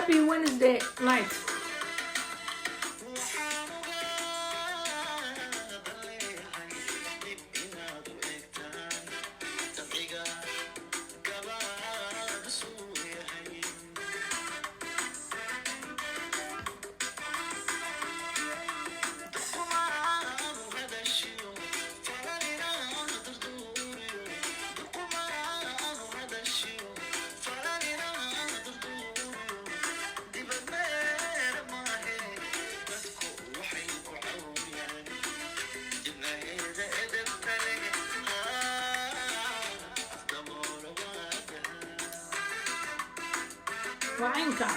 Happy Wednesday night. Waxaan uga leeyahay dib inaad u eegtaan dabciga gabaad suu yahay. Duqumaanu hadashiyo falalinaanu durduuriyo, duqumaanu hadashiyo falalinaanu durduuriyo, dibadmeer maahe dadku waxay ku cawriyaan jibnaheeda edebta leh afdaboolo waadaha. Waa caynka.